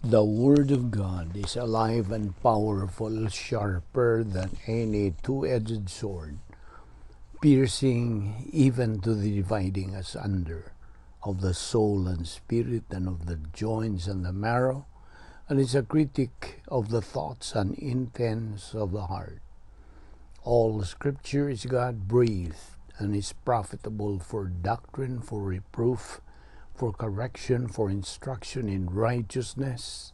The Word of God is alive and powerful, sharper than any two-edged sword, piercing even to the dividing asunder of the soul and spirit and of the joints and the marrow, and is a critic of the thoughts and intents of the heart. All Scripture is God-breathed and is profitable for doctrine, for reproof, for correction, for instruction in righteousness,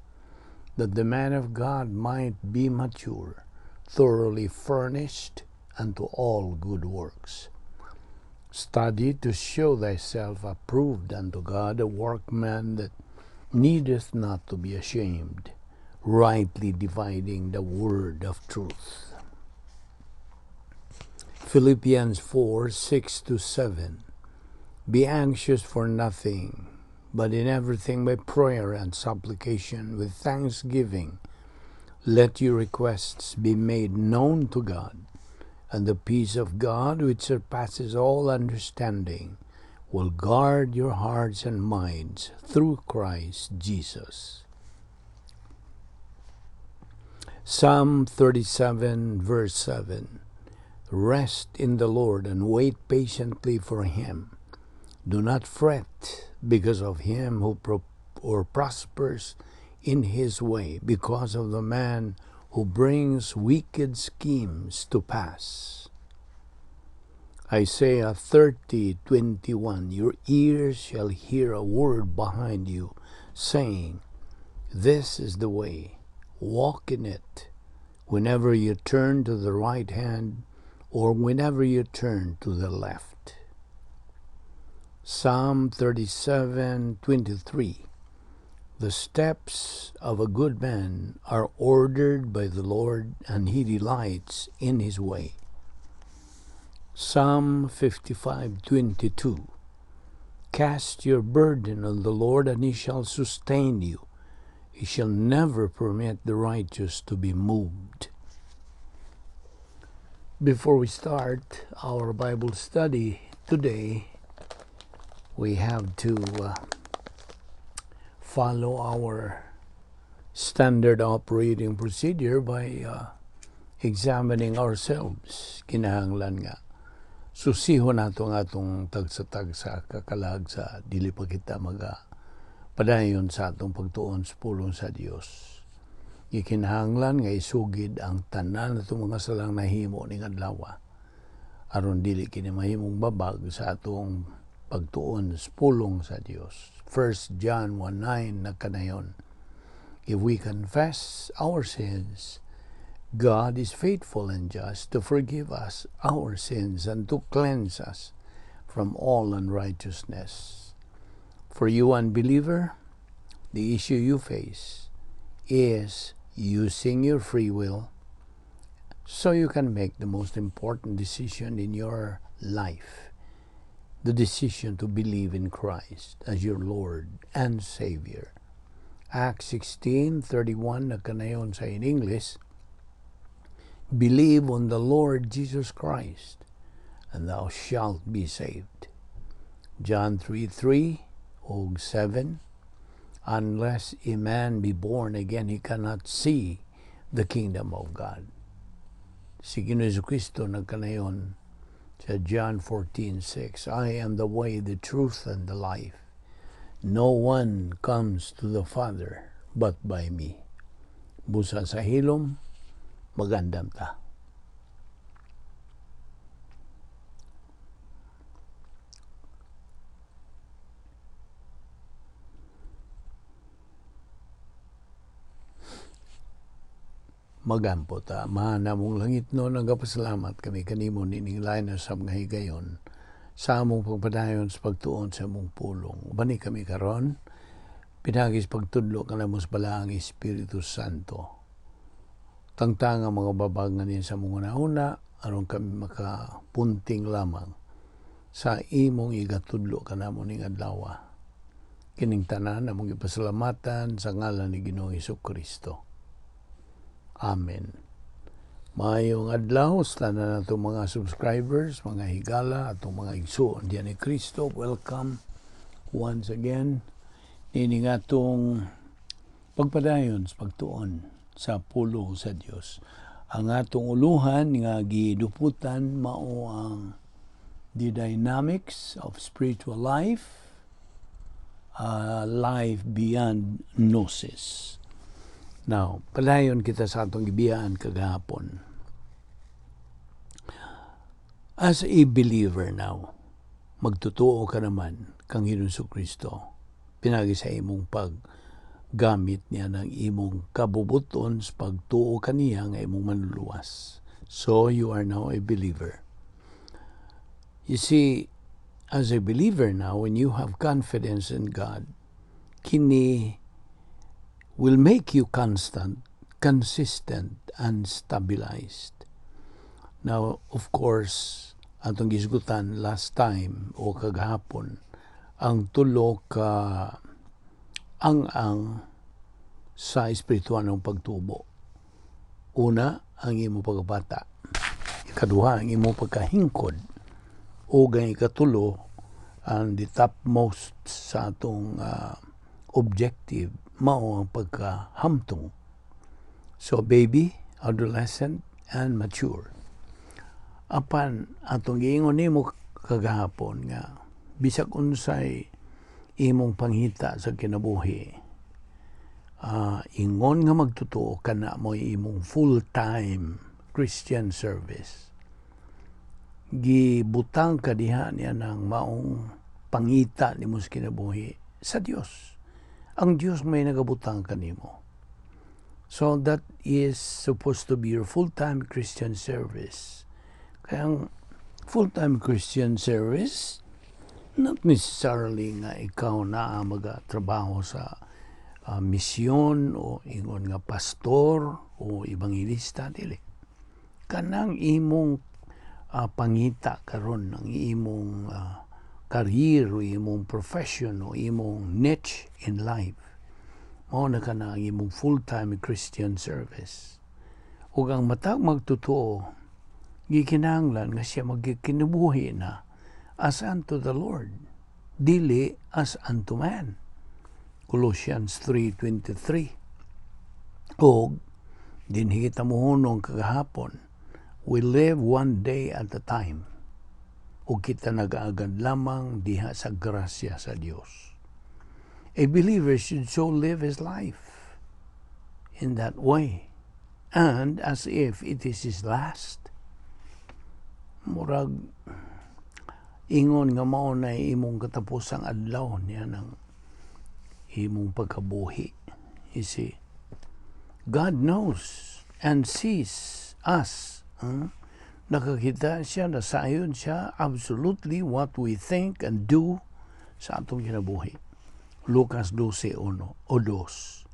that the man of God might be mature, thoroughly furnished unto all good works. Study to show thyself approved unto God, a workman that needeth not to be ashamed, rightly dividing the word of truth. Philippians 4:6-7. Be anxious for nothing, but in everything by prayer and supplication with thanksgiving, let your requests be made known to God, and the peace of God, which surpasses all understanding, will guard your hearts and minds through Christ Jesus. Psalm 37, verse 7. Rest in the Lord and wait patiently for Him. Do not fret because of him who or prospers in his way, because of the man who brings wicked schemes to pass. Isaiah 30:21. Your ears shall hear a word behind you, saying, This is the way, walk in it, whenever you turn to the right hand or whenever you turn to the left. Psalm 37:23. The steps of a good man are ordered by the Lord, and he delights in his way. Psalm 55:22. Cast your burden on the Lord, and he shall sustain you. He shall never permit the righteous to be moved. Before we start our Bible study today, we have to follow our standard operating procedure by examining ourselves. Kinahanglan nga susihon nato ang atong tagsa-tagsa kakalag sa dili pa kita maga padayon sa atong pagtuon sa pulong sa Dios. Gikinahanglan nga isugid ang tanan atong mga salang nahimo ning adlaw aron dili kini mahimong babag sa atong pagtuon sa pulong sa Dios. 1 John 1:9 nagkanayon, If we confess our sins, God is faithful and just to forgive us our sins and to cleanse us from all unrighteousness. For you, unbeliever, the issue you face is using your free will so you can make the most important decision in your life, the decision to believe in Christ as your Lord and Savior. Acts 16:31 nagkanayon sa in English, Believe on the Lord Jesus Christ, and thou shalt be saved. John 3:3 og 7, Unless a man be born again, he cannot see the kingdom of God. Si Ginoong Jesucristo nagkanayon sa John 14:6, I am the way, the truth, and the life. No one comes to the Father but by me. Busa sa hilom, magandam ta. Magampo ta, Amahan namong langit no, nagapasalamat kami kanimo nining lain na sa mga higayon sa among pagpadayon sa pagtuon sa among pulong. Ubani kami karon, pinagis pagtudlo kanamo sa Balaang Espiritu Santo. Tangtang ang mga babag nga niya sa among una-una, aron kami makapunting lamang sa imong igatudlo kanamo ning adlaw. Kining tanan among ipasalamatan sa ngalan ni Ginoong Hesukristo. Amen. Maayong adlaw sa tanan natong mga subscribers, mga higala, atong mga igsoon diyan ni Kristo. Welcome once again. Nining atong Pagpadayon sa pagtuon sa pulong sa Dios. Ang atong uluhan nga giduputan mao ang "The Dynamics of Spiritual Life, Life Beyond Gnosis." Now, padayon kita sa atong gibiyaan kagahapon. As a believer now, magtotoo ka naman kang Hesus Kristo. Pinagi sa imong paggamit niya ng imong kabubuton sa pagtuo kaniya nga imong manluluwas. So you are now a believer. You see, as a believer now, when you have confidence in God, kini will make you constant, consistent, and stabilized. Now, of course, atong gisgutan last time o kagahapon, ang tulo ka ang sa espiritual ng pagtubo. Una, ang imo pagkabata. Ikaduha, ang imo pagkahingkod. O ang ikatulo, ang the topmost sa atong objective, mao ang pagkahamtong. So, baby, adolescent, and mature. Apan, atong giingon nimo kagahapon nga, bisag unsay imong panghita sa kinabuhi, ingon nga magtotoo kana mo imong full-time Christian service. Gibutang ka diha niya ng maong pangita nimo sa kinabuhi sa Dios. Ang Dios may nagabutang kanimo. So that is supposed to be your full-time Christian service. Kaya ang full-time Christian service, not necessarily nga ikaw na magatrabaho sa misyon o ingon nga pastor o ebanghelista, dili. Kanang imong pangita karon, ang imong career o imong profession o imong niche in life, mao na kana ang imong full-time Christian service. Ug ang matag magtotoo, gikinahanglan nga siya magkinabuhi na as unto the Lord, dili as unto man. Colossians 3:23. Og dinhi kita mohunong kagahapon, we live one day at a time. Ug kita nagaagad lamang diha sa grasya sa Dios. A believer should so live his life in that way and as if it is his last. Murag ingon nga mao na imong katapusang adlaw niya ng imong pagkabuhi. You see, God knows and sees us. Huh? Nakakita siya, nasayon siya absolutely what we think and do sa atong kinabuhi. Lucas 12:1 o 2.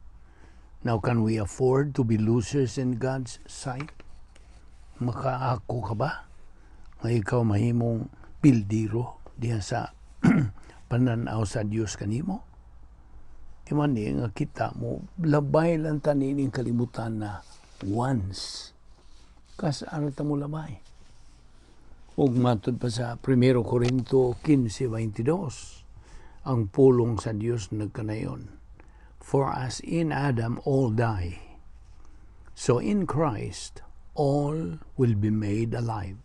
Now, can we afford to be losers in God's sight? Makaako ka ba nga ikaw mahimong pildiro diha sa pananaw sa Dios kanimo? Di man ni nga kita mo labay lang tanining kalibutan na once. Kas ano ta mo labay? Ug matod pa sa 1 Corinto 15:22, ang pulong sa Dios nagkanayon: "For as in Adam all die, so in Christ all will be made alive."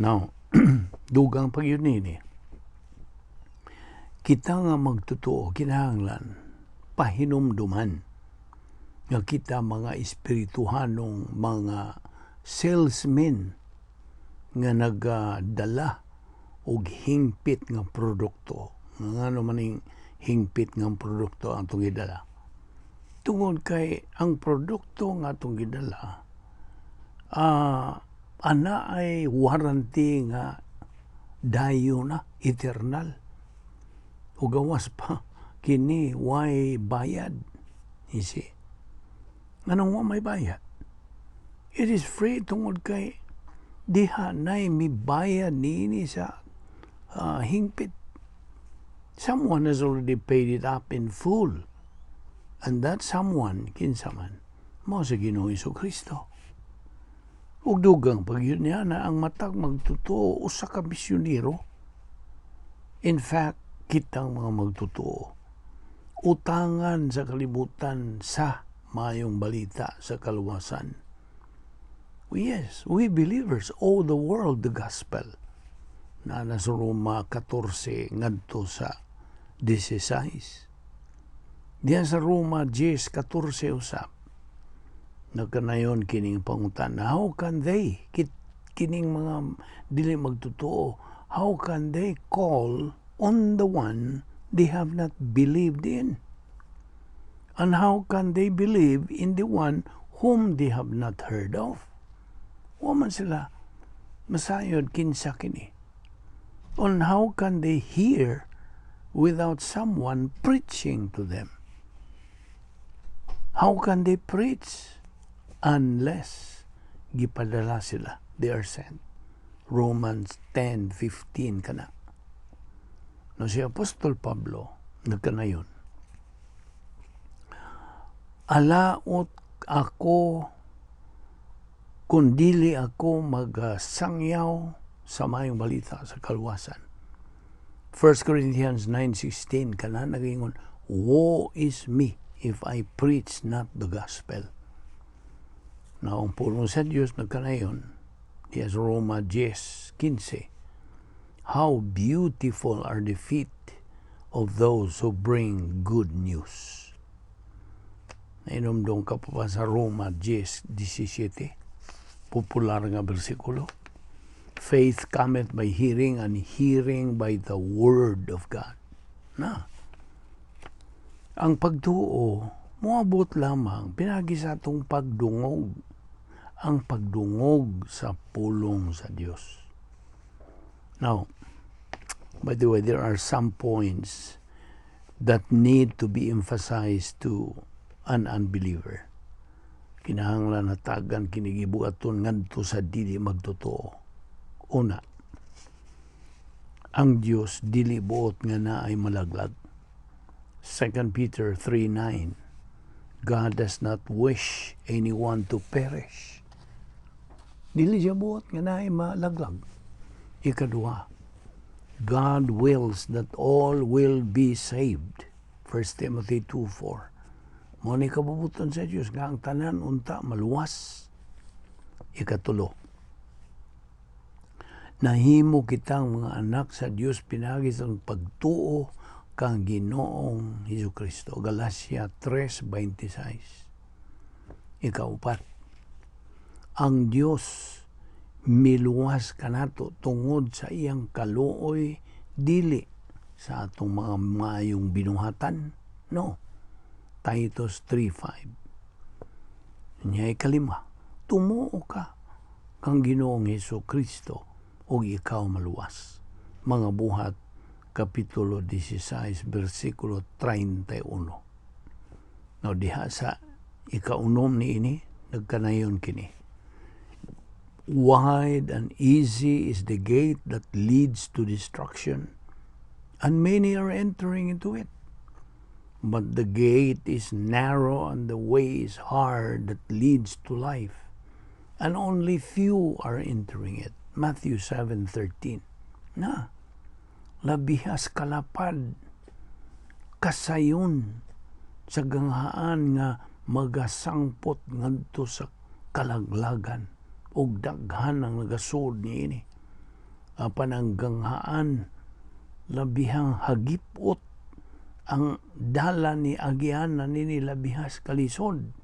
Now, dugang pagyud nini. Kita nga magtotoo kinahanglan pahinumduman nga kita mga espirituhanong mga salesmen nga nagadala og hingpit nga produkto. Ngano maning hingpit nga produkto ang atong gidala? Tungod kay ang produkto nga atong gidala, ana ay warranty nga dayo na, eternal. O gawas pa, kini way bayad. You see? Nganong wa may bayad? It is free tungod kay diha nay mibayad niini sa hingpit. Someone has already paid it up in full. And that someone, kinsa man, mao sa Ginoong Kristo. Ug dugang pagyud niya na ang matag magtotoo usa ka misyonero. In fact, kitang mga magtotoo, Utangan sa kalibutan sa maayong balita sa kaluwasan. Yes, we believers owe the world the gospel. Na nasa Roma 14 ngadto sa 16. Diyan sa Roma 10:14 usab, nagkanayon kining pangutana, how can they, kining mga dili magtotoo, how can they call on the one they have not believed in? And how can they believe in the one whom they have not heard of? Wa man sila masayod kinsa kini. And how can they hear without someone preaching to them? How can they preach unless gipadala sila? They are sent. Romans 10:15 kana. No si Apostol Pablo nagkanayon. Alaot ako kung dili ako magasangyaw sa maayong balita sa kaluwasan. 1 Corinthians 9:16 kana nagingon, "Woe is me if I preach not the gospel." Na ang pulong sa Dios nagkanayon diya sa Roma 10:15, "How beautiful are the feet of those who bring good news." Nainumdong ka pa ba sa Roma 10:17? Popular nga bersikulo. Faith cometh by hearing, and hearing by the word of God. Na. Ang pagtuo, moabot lamang pinagi sa atong pagdungog. Ang pagdungog sa pulong sa Dios. Now, by the way, there are some points that need to be emphasized to an unbeliever. Kinahanglan hatagan kini gibuhaton ngadto sa dili magtotoo. Una, ang Dios dili buot nga naay malaglag. 2 Peter 3:9, God does not wish anyone to perish. Dili siya buot nga naay malaglag. Ikaduha, God wills that all will be saved. 1 Timothy 2:4. Mao ni kabubuton sa Dios nga ang tanan unta maluwas. Ikatulo, nahimo kitang mga anak sa Dios pinagi sa pagtuo kang Ginoong Hesus Kristo. Galacia 3:26. Ikaupat, ang Dios miluwas kanato tungod sa iyang kaluoy, dili sa atong mga maayong binuhatan. No. Titus 3:5. Nya ikalima, tumuo ka kang Ginoong Hesus Kristo ug ikaw maluwas. Mga Buhat Kapitulo 16 bersikulo 31. No diha sa ikaunom niini nagkanayon kini. Wide and easy is the gate that leads to destruction, and many are entering into it. But the gate is narrow and the way is hard that leads to life, and only few are entering it. Matthew 7:13. Na, labihas kalapad, kasayon sa ganghaan nga magasangpot ngadto sa kalaglagan ug daghan ang nagasud niini. Apan ang ganghaan labihang hagipot, ang dalan ni agianan nini labihas kalisod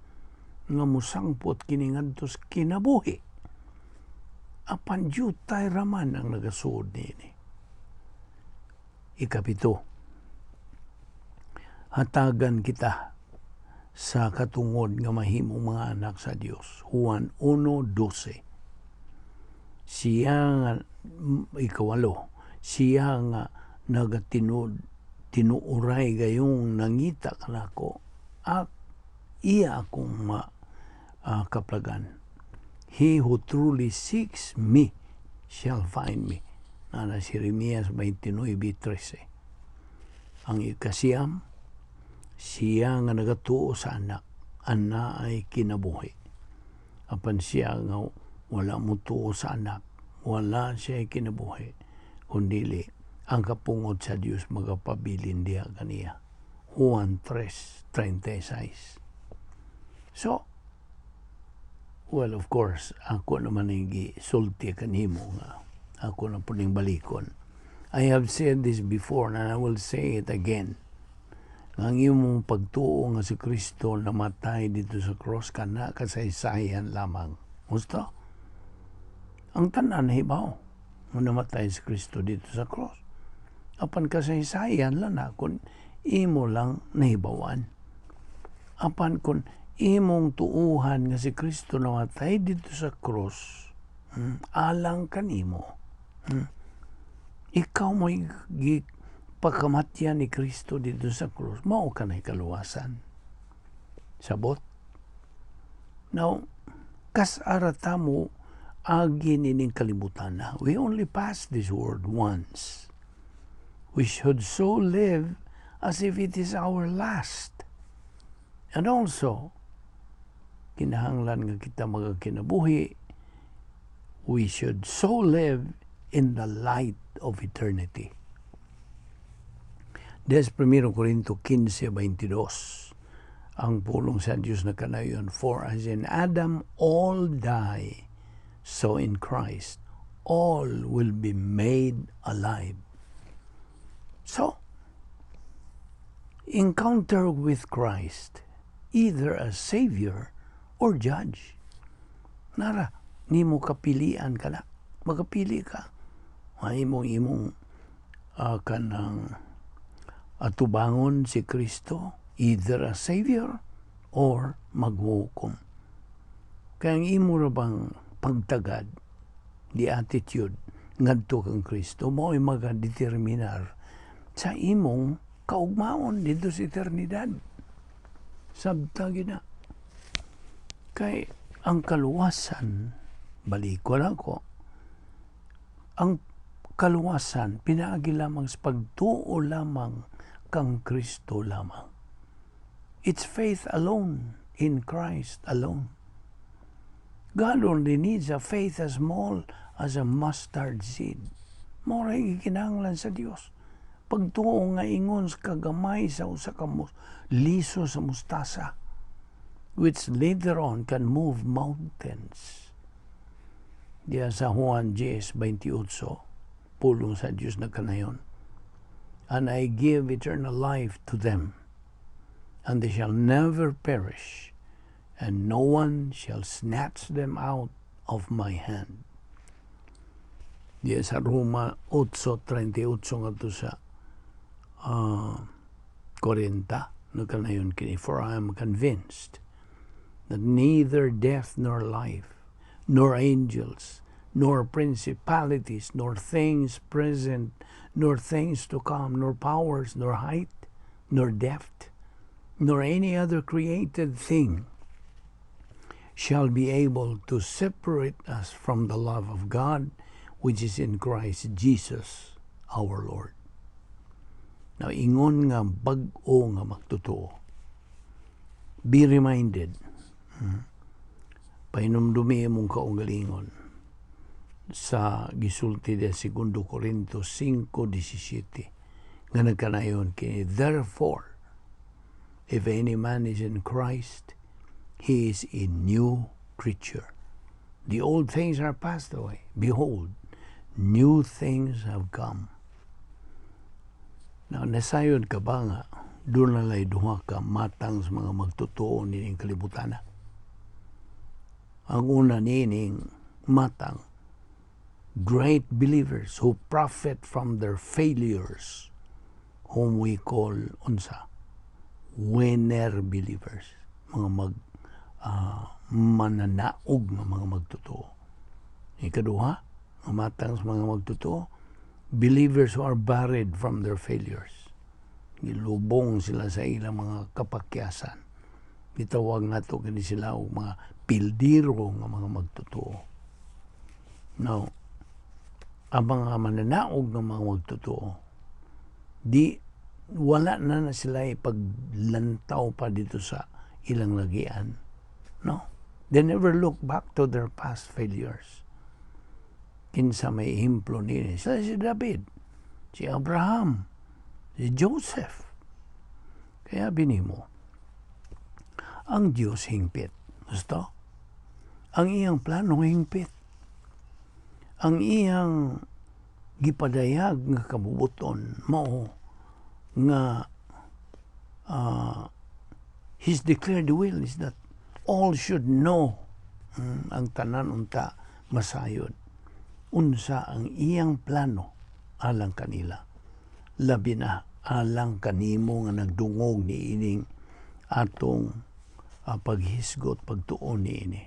nga musangpot kini ngadto sa kinabuhi. Apan jutay raman ang nagasud niini. Ikapito, hatagan kita sa katungod nga mahimong mga anak sa Dios. Juan 1:12. Siya nga, ikawalo, siya nga nagatinud tinuoray gayong nangita kanako ak iya akong ma kaplagan. He who truly seeks me shall find me. Nana si Jeremias 29:13. Ang ikasiyam, siya nga nagatuo sa anak, ana ay kinabuhi. Apan siya nga wala motuo sa anak, wala siya kinabuhi. Kundili, ang kapungot sa Dios magapabilin diha kaniya. Juan 3:36. So, well, of course, ako naman ang gisulti kanimo nga ako na pud ning balikon. I have said this before and I will say it again. Ang imong pagtuo nga si Kristo namatay didto sa cross, kana kasaysayan lamang. Gusto? Ang tanan hibaw nga namatay si Kristo didto sa cross. Apan kasaysayan lang na kung imo lang nahibawan. Apan kung imong tuuhan nga si Kristo namatay didto sa cross, alang kanimo. Ikaw mo'y pakamatyan ni Kristo didto sa cross, mao ka na'y kaluwasan. Sabot? Now, kas-a ra ta mo agi nining kalibutan na. We only pass this world once. We should so live as if it is our last. And also, kinahanglan nga kita magakinabuhi, we should so live in the light of eternity. Des 1 Corinto 15:22, ang pulong sa Diyos na kanayon, "For as in Adam all die, so in Christ all will be made alive." So, encounter with Christ, either as Savior or Judge. Nara, nimo kapilian ka na. Magapili ka. Ay imong imong kanang atubangon si Kristo either as Savior or maghukom. Kaya ang imo ra bang pagtagad, the attitude ngadto kang Kristo, mao'y magadeterminar sa imong kaugmaon didto sa eternidad. Sabta na. Kay ang kaluwasan, balikon ako, ang kaluwasan pinaagi lamang sa pagtuo lamang kang Kristo lamang. It's faith alone in Christ alone. God only needs a faith as small as a mustard seed. Mao ray gikinahanglan sa Dios. Pagtuo nga ingon sa kagamay sa usa ka liso sa mustasa, which later on can move mountains. Diya sa Juan 10:28, pulong sa Dios na kanayon, "And I give eternal life to them, and they shall never perish, and no one shall snatch them out of my hand." Diya sa Roma 8:38 ngadto sa 40, nagkanayon kini, "For I am convinced that neither death nor life, nor angels, nor principalities, nor things present, nor things to come, nor powers, nor height, nor depth, nor any other created thing shall be able to separate us from the love of God which is in Christ Jesus our Lord." Now, ingon nga bag-o nga magtotoo. Be reminded. Pahinumdumi imong kaugalingon sa gisulti de 2 Corinto 5:17 nga nagkanayon kini, "Therefore, if any man is in Christ, he is a new creature. The old things are passed away. Behold, new things have come." Now, nasayod ka ba nga duna lay duha ka matang sa mga magtotoo nining kalibutan? Ang una nining matang, great believers who profit from their failures, whom we call unsa? Winner believers, mga mag mananaog nga mga magtotoo. Ikaduha, ang matang sa mga magtotoo, believers who are buried from their failures. Gilubong sila sa ilang mga kapakyasan. Gitawag nato kini sila og mga pildiro nga mga magtotoo. Now, ang mga mananaog ng mga magtotoo, di wala na na sila ipaglantaw pa didto sa ilang lagian. No. They never look back to their past failures. Kinsa may ehemplo nini? Sila si David, si Abraham, si Joseph. Kaya binimo, ang Diyos hingpit. Gusto? Ang iyang plano hingpit. Ang iyang gipadayag nga kabubuton mao nga His declared will is that all should know, ang tanan unta masayod unsa ang iyang plano alang kanila, labi na alang kanimo nga nagdungog ni ining atong paghisgot, pagtuon niini,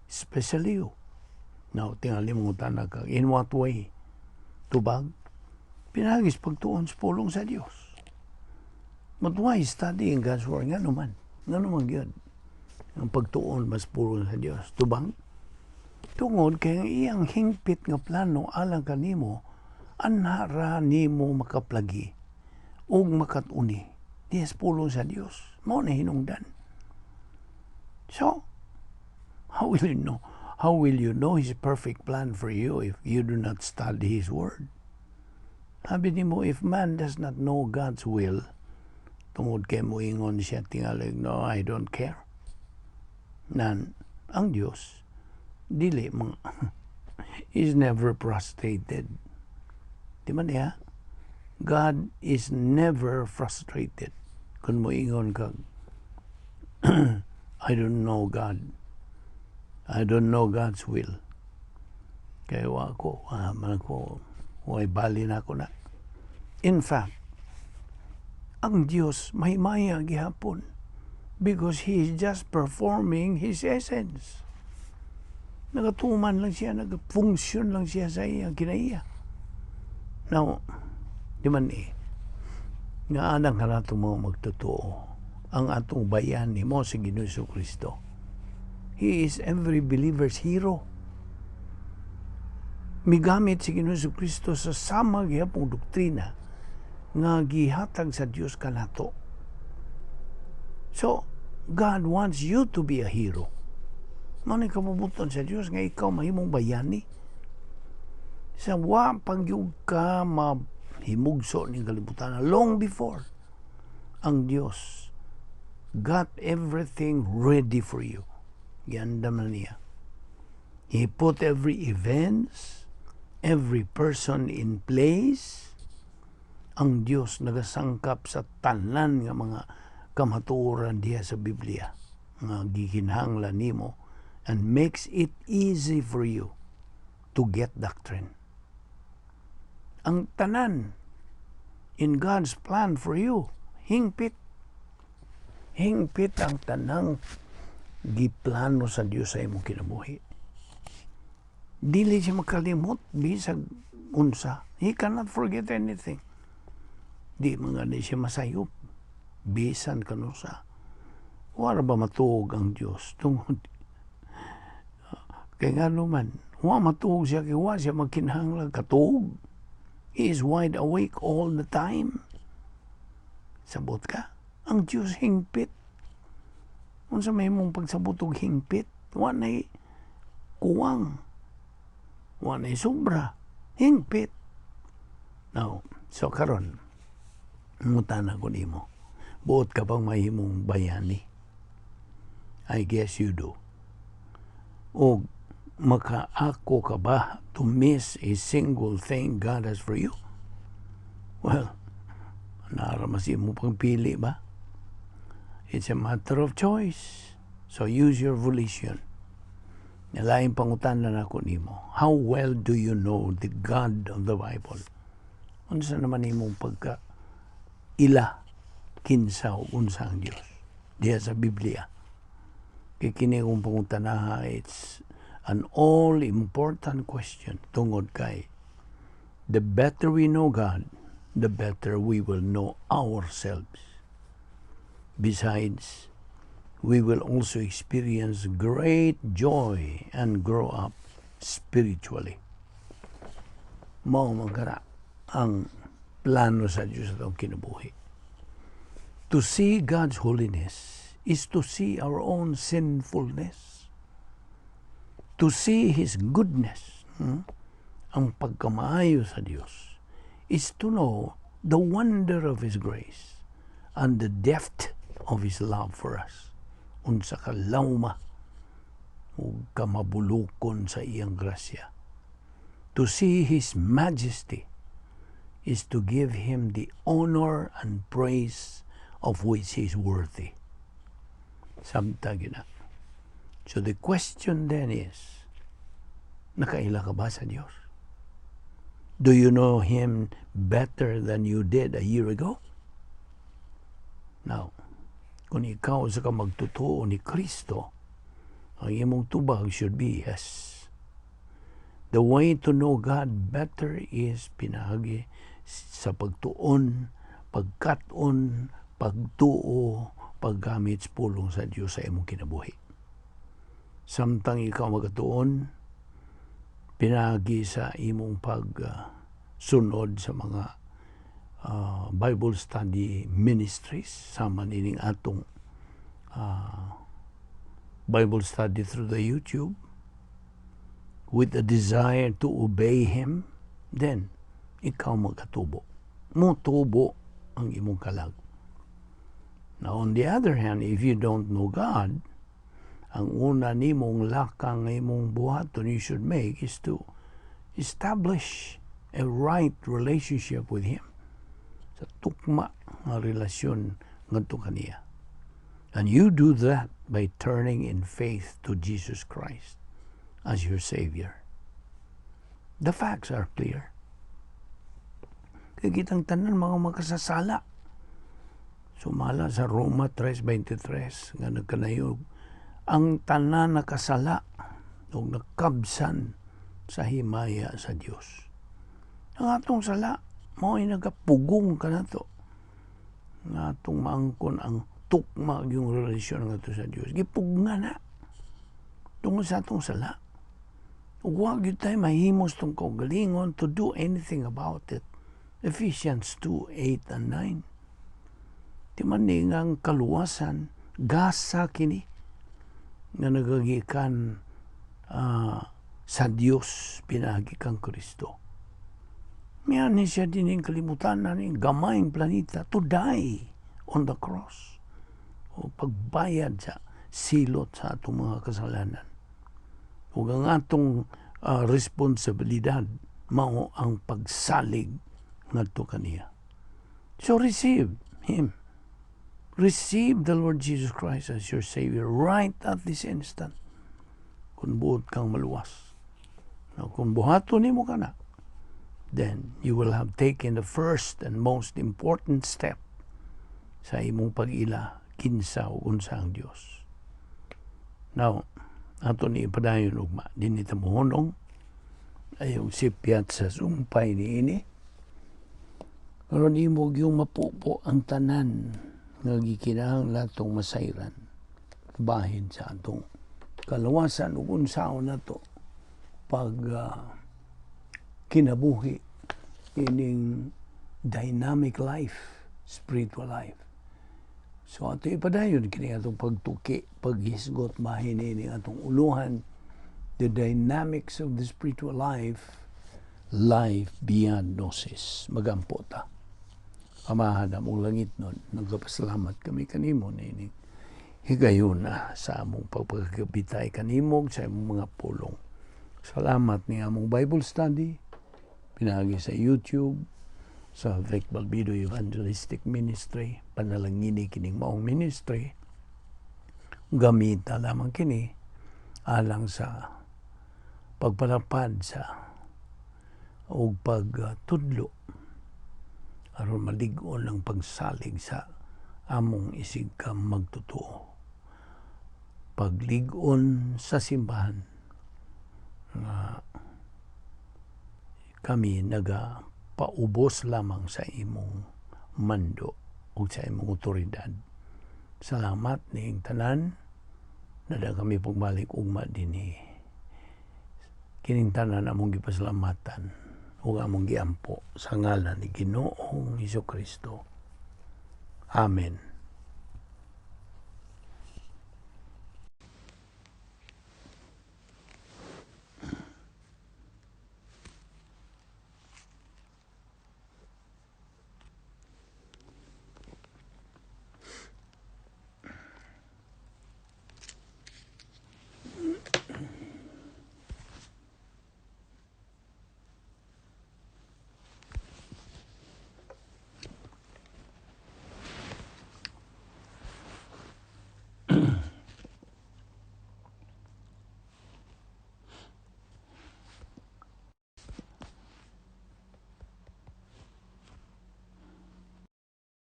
especially you. Now, tingali mo ka, in what way? Tubag pinaagi sa pagtuon sa pulong sa Dios. But why studying God's Word? Nga naman. Nga naman yun. Ang pagtuon mas pulong sa Dios. Tubang? Tungod kay ang iyang hingpit nga plano alang kanimo, anha ra nimo makaplagi ug makat-uni diha sa pulong sa Dios. Mao na hinungdan. So, how will you know? How will you know His perfect plan for you if you do not study His Word? Sabi nimo, if man does not know God's will, tungod kay moingon siya tingalig, "No, I don't care." Nan, ang Diyos, dili mga, is never frustrated. Di man niya? God is never frustrated. Kung moingon ka, "I don't know God. I don't know God's will. Kaya wa ko, man ko, way bali na ako na." In fact, ang Diyos may maya gihapon because He is just performing His essence. Nagatuman lang siya, nagfunksyon lang siya sa iyang kinaiya. Now, di man eh, nga anang kanato mo magtotoo, ang atong bayani mao si Ginoo Kristo. He is every believer's hero. Migamit si Ginoo Kristo sa sama gihapong doktrina nga gihatag sa Dios kanato. So, God wants you to be a hero. Mao ni kabubuton sa Dios nga ikaw mahimong bayani. Sa wa pagyug ka mahimugso ning kalibutan, long before, ang Dios got everything ready for you. Giandam na niya. He put every events, every person in place. Ang Dios nagasangkap sa tanan nga mga kamatuoran diha sa Biblia nga gikinahanglan nimo and makes it easy for you to get doctrine. Ang tanan in God's plan for you, hingpit. Hingpit ang tanang giplano sa Dios sa imong kinabuhi. Dili siya makalimot bisag unsa. He cannot forget anything. Di man gani siya masayop bisan kanusa. Wala ba matuog ang Dios tungod kay nga man wa matuog siya kay wa siya magkinahanglan katuog? He is wide awake all the time. Sabot ka? Ang Diyos hingpit. Unsa may mong pagsabot og hingpit? Wa nay kuwang. Wa nay sobra. Hingpit. Now, so karon, mangutana ko nimo. Buot ka bang mahimong bayani? I guess you do. O makaako ka ba to miss a single thing God has for you? Well, naa ra man sa imo pagpili ba? It's a matter of choice. So use your volition. Laing pangutana nako nimo. How well do you know the God of the Bible? Unsa naman imong pagka ila kinsa o unsa ang Dios diha sa Biblia? Kay kini akong pangutanaha, it's an all-important question tungod kay the better we know God, the better we will know ourselves. Besides, we will also experience great joy and grow up spiritually. Mao man kana ang plano sa Diyos sa atong kinabuhi. To see God's holiness is to see our own sinfulness. To see His goodness, ang pagkamaayo sa Diyos, is to know the wonder of His grace. and the depth of His love for us. Unsa ka lawma ug kamabulukon sa iyang grasya. To see His majesty is to give Him the honor and praise of which He is worthy. Samta gina. So the question then is, nakaila ka ba sa Diyos? Do you know Him better than you did a year ago? Now, kung ikaw usa ka magtutuo ni Kristo, ang imong tubag should be yes. The way to know God better is pinaagi sa pagtuon, pagkat-on, pagtuo, paggamit sa pulong sa Dios sa imong kinabuhi. Samtang ikaw magatuon, pinaagi sa imong pagsunod sa mga Bible study ministries, sama nining atong Bible study through the YouTube, with a desire to obey Him, then ikaw magkatubo. Mutubo ang imong kalag. Now, on the other hand, if you don't know God, ang una nimong lakang nga imong buhaton you should make is to establish a right relationship with Him. Sa tukma nga relasyon ngadto kaniya. And you do that by turning in faith to Jesus Christ as your Savior. The facts are clear. Kay kitang tanan mga makasasala. Sumala sa Roma 3.23 nga nagkanayog, ang tanan nakasala ug nakabsan sa himaya sa Dios. Ang atong sala mao ay nagapugong kanato nga atong maangkon ang tukma yung relasyon ngadto sa Dios. Gipugngan na tungod sa atong sala. Ug wa gyud tayo mahimos tong kaugalingon to do anything about it. Ephesians 2, 8 and 9. Ti man ni nga ang kaluwasan, gasa kini, nga nagagikan sa Dios pinaagi kang Kristo. Mianhi siya dining kalibutan na ning gamayng planeta to die on the cross. O pagbayad sa silot sa atong mga kasalanan. Ug ang atong responsibilidad mao ang pagsalig ngadto kaniya. So receive Him. Receive the Lord Jesus Christ as your Savior right at this instant. Kung buot kang maluwas. Now, kung buhaton nimo kana, then you will have taken the first and most important step sa imong pag-ila kinsa o unsa ang Dios. Now, ato ni ipadayon ugma dinhi ta mohunong, ayong sipyat sa sumpay niini. Aron imo gyung mapupo ang tanan nga gikinahanglan atong masayran bahin sa atong kaluwasan ug unsaon nato pag kinabuhi ining dynamic life, spiritual life. So ato ipadayon kini atong pagtuki, paghisgot bahin ini atong uluhan, the dynamics of the spiritual life, life beyond gnosis. Magampo ta. Amahan among langitnon, nagapasalamat kami kanimo nining higayuna sa among pagpagkabitay kanimo sa imong mga pulong. Salamat ni among Bible study pinaagi sa YouTube sa Vic Balbido Evangelistic Ministry. Panalangini kining maong ministry. Gamita lamang kini alang sa pagpalapad sa ug pagtudlo aron malig-on ang pagsalig sa among isig ka magtotoo. Paglig-on sa simbahan nga kami naga paubos lamang sa imong mando ug sa imong otoridad. Salamat niing tanan nada kami pagbalik ugma dinhi. Kining tanan among gipasalamatan ug among giampo sa ngalan ni Ginoong Hesus Kristo. Amen.